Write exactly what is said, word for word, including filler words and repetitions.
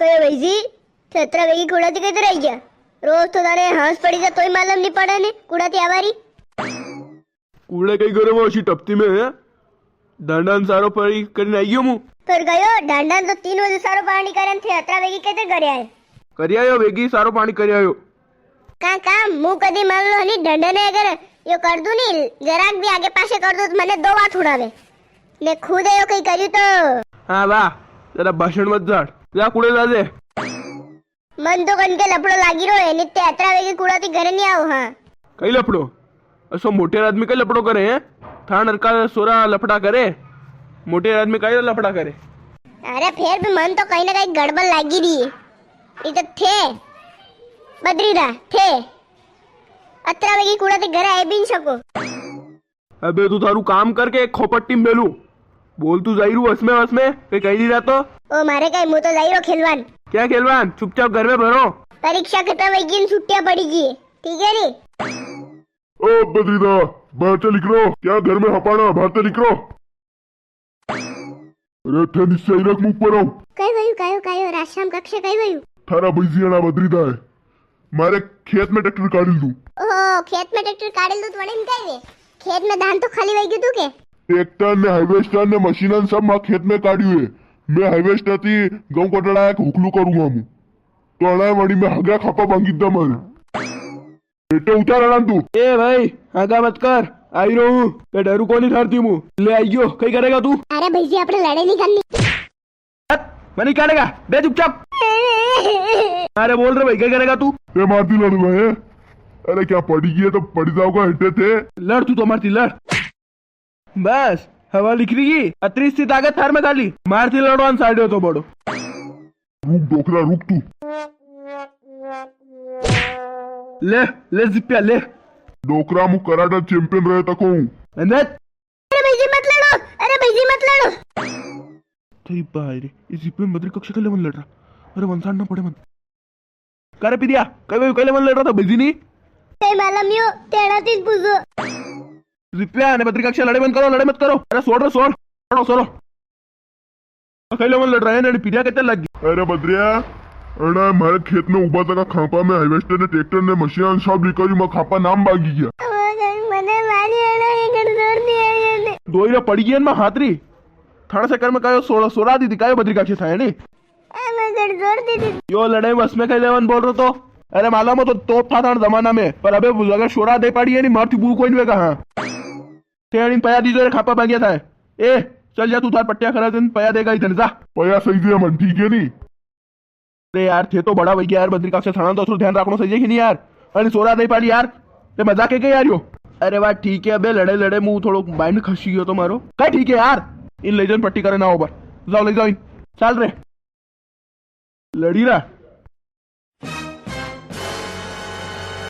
अरे भाई जी, थे अतरा वेगी कुड़ा थी किधर आई गया? रोज तो थाने हांस पड़ी जा, तोई मालूम नी पड़े ने कुड़ा थी आवारी। कुड़े कई करे वो अशी टपती में है? ढांडा ने सारो पाणी करीने आई गयो मु। फिर गयो, ढांडा ने तो तीन बजे सारो पाणी करे ने थे अतरा वेगी किधर करे आए? करी आयो वेगी, सारो पाणी करी आयो। का काम, मु कदी मान लो नी ढांडा ने अगर यो कर दूं नी, जराक भी आगे पासे कर दूं तो मने दो बात उड़ावे। ने खुद यो कई करियो तो। हाँ वाह, जरा भाषण मत झाड़। जा कुड़े जा दे। मन तो कनके लफड़ो लागी रो है, नित्य अतरा वेगी कुड़ा थी घरे नी आओ, हाँ। कई लफड़ो? असो मोटेर आदमी कई लफड़ो करे है? थान अरका सोरा लफड़ा करे? मोटेर आदमी कई लफड़ा करे? अरे फेर भी मन तो कई ना कई गड़बड़ लागी री है। ये तो थे, बद्रीदा, थे। अतरा वेगी कुड़ा थी घरे आई भी नी सको। अबे तू थारू काम करके एक खोपट्टी में मेलू। बोल तू जाई रू वस में, वस में, कई कई नी रहा तो? ओ मारे कई, मु तो जाई रो खेलवान। क्या खेलवान? चुपचाप घर में भरो। परीक्षा खत्म होगी ने छुट्टियां पड़ी गई, ठीक है नी? ओ बद्रीदा, बाहर से निकलो। क्या घर में हपाना, बाहर से निकलो। अरे थे निश्चय रख मुख पर आओ। कई वयु, कायो, कायो, राशाम कक्षे कई वयु? थारा भाईजी अणा बद्रीदा है। मारे खेत में ट्रैक्टर काढ़ी दू। ओहो, खेत में ट्रैक्टर काढ़ी दू तो वणे में कई वे? खेत में धान तो खाली वही गयो तू के? ट्रैक्टर ने हार्वेस्टर ने मशीन सब मारे खेत में काढ़ी हुए। मैं हार्वेस्टर थी गऊं कटड़ा एक हुकलू करूंगा मु। तो अणा वणी में हगरा खापा भांगी दा मारे। बेटे उतार अणा तू। ए भाई, हागा मत कर, आई रो हूँ। ते डरू कोनी थारती मु। ले आई गयो, कई करेगा तू? अरे भाई जी, आपने लड़ाई नहीं करनी। हट, मैं नहीं काटेगा, बे चुपचाप। अरे बोल रे भाई, कई करेगा तू? ते मारती लड़ूंगा है। अरे क्या पड़ी गई है तो पड़ी जाओगा, हटे थे। लड़ तू तो मारती लड़। बस, हवा लिख रही है, अतरी सी ताकत थार में खाली। मारती लड़वान साइड हो तो बड़ो। रुक डोकरा, रुक तू। ले, ले जिप्या, ले। डोकरा मु कराटे चैंपियन रहे तको हूँ। अंदर। अरे भाई जी मत लड़ो, अरे भाई जी मत लड़ो। तेरी बाई रे, इस जिप्या में बद्री कक्षा के लेवन लड़ रहा। अरे वंसान ना पड़े मन। करे पिरिया, कई भाई कई लेवन लड़ रहा था भाई जी नी? ते मालूम यो, तेरा तीस बुझो। जिप्या ने बद्री कक्षा लड़े बंद करो, लड़े मत करो। अरे सोड़ रे सोड़, सोड़ो, सोड़ो। कई लेवन लड़ रहा है, ने पिरिया कितने लग गई? अरे बद्रिया, अरे मारे खेत में उबा तका खापा में हार्वेस्टर ने ट्रैक्टर ने मशीन सब निकाली, मैं खापा नाम बागी गया। मने मारी अरे ये कर जोर दिया ये ने। दोई रे पड़ी गई मैं हाथ री। थाने से कर में कायो सोड़ा, सोड़ा दी थी, कायो बद्री कक्षा था, है नी? ए, मैं गड़ जोर दे दी। यो लड़ाई वस में कई लेवन बोल रो तो? अरे मालूम हो तो तोप था थान जमाना में, पर अबे अगर शोरा दे पाड़ी है नी, मारती बुरु कोई नी वेगा, हाँ। तेरी पया दीजो रे, खापा भाग्या था। ए, चल जा तू, थार पट्टिया करा दिन पया देगा इधर जा। पया सही दे मन, ठीक है नी? अरे यार, थे तो बड़ा वई गया यार, बद्री काक्षा थाना तो असरो ध्यान रखनो सही है कि नी यार? अरे शोरा दे पाड़ी यार, ते मजाक है क्या यार यो? अरे वाह, ठीक है, अबे लड़े लड़े मुंह थोड़ो बाइंड खसी गयो तो मारो। कई ठीक है यार, इन ले जाओ पट्टी करे ना ऊपर, जाओ ले जाओ इन, चल रे। लड़ी रहा,